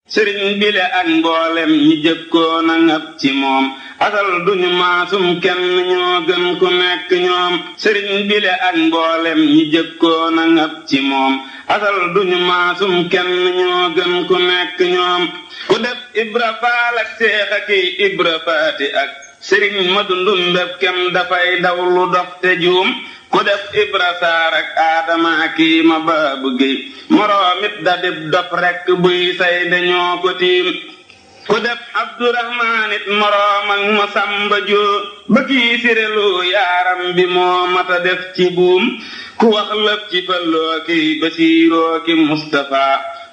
sëriñ bile ak mboolem ñi jëkkoon a ngab ci moom asal duñu maasum kenn ñoo gën ku nekk ñoom sëriñ bile ak mboolem ñi jëkkoon a ngab ci moom asal duñu maasum kenn ñoo gën ku nekk ñoom ku def ibra faal ak seex ak ibra faati ak sëriñ madu ndundeb kem dafay daw lu dox te juum ku def ibra saar ak aadama ak ma baabu géy moroomit da dib dof rekk buy say dañoo ko tiim ku def abdurahmaan it moroom ak ma samba joo ba kii sirelu yaaram bi moo mata def ci buum ku wax lëf ci falloo ki basiiroo ki mustafa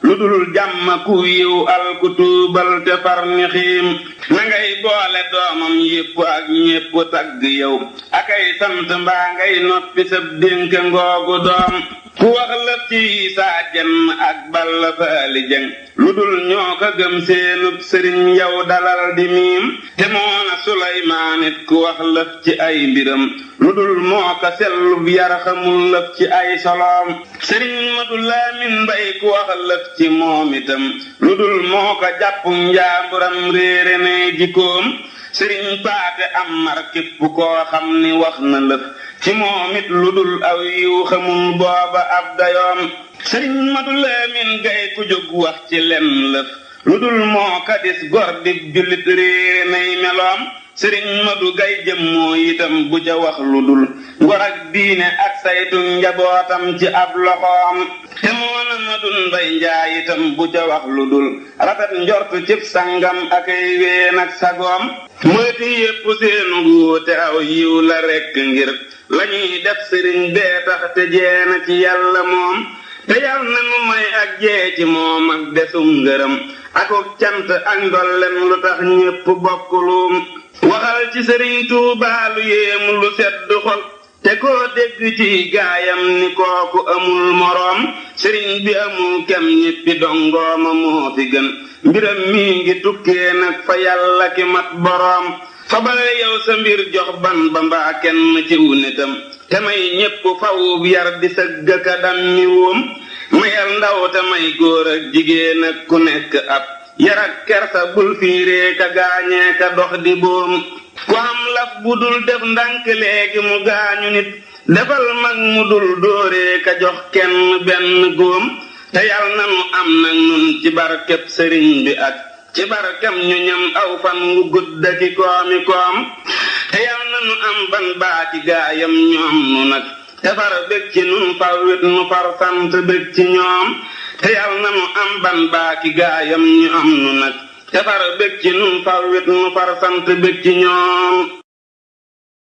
lu dul jàmm ku yiw al ku tuubal te far ni xiim na ngay boole doomam yépp ak ñépp tagg yow akay sant mbaa ngay noppi sab dénk ngoogu doom ku wax lëf ci saa jenn ak balla faali jëng lu dul ñoo ko gëm seenub sëriñ yow dalal di miim te moona suleymaanit ku wax lëf ci ay mbiram lu dul moo ko sellub yar xamul lëf ci ay soloom sëriñ madu laamin mbay ku wax lëf ci moom itam lu dul moo ko jàpp njaamburam réere ne jikkoom sëriñ paate am mar képp koo xam ni wax na lëf ci moom it lu dul aw yiw xamul booba ab dayoom sëriñ madu laamin gay ku jóg wax ci lenn lëf lu dul moo ka dis gor di jullit réere nay meloom sëriñ madu gay jëmmoo itam bu ca wax lu dul ngor ak diine ak saytu njabootam ci ab loxoom te moona madun mbay njaay itam bu ca wax lu dul rafet njortu cib sangam akay ween ak sagoom moyti yépp seenu wuute aw yiw la rekk ngir lañuy def sëriñ bee tax te jeena ci yàlla moom te yal na nu may ak jee ci moom ak desum ngërëm akuk cant ak ndolleen lu tax ñépp bokkuluum waxal ci sëriñ Tuubaa lu yéemu lu sedd xol te koo dégg ci gaayam ni kooku amul moroom sëriñ bi amul kem ñéppi dongooma moo fi gën mbiram mi ngi tukkee nag fa yàlla ki mat boroom fabal yow sa mbir jox ban ba mbaa kenn ciw nitam te may ñépp fawub yar di sëgg ka dam mi woom mayal ndaw te may góor ak jigéen ak ku nekk ab yar ak kersa bul fiiree ka gaañee ka dox di boom ku am laf bu dul def ndànk léegi mu gaañu nit defal mag mu dul dóoree ka jox kenn benn góom te yal na nu am nag nun ci barkeb sëriñ bi ak ci barkam ñu ñam aw fan wu gudda ki koomi koom te yal na nu am ban baati gaayam ñu am nu nag te far bég ci nun far wit nu far sant bég ci ñoom te yal na nu am ban baati gaayam ñu am nu nag te far bég ci nun far wit nu far sant bég ci ñoom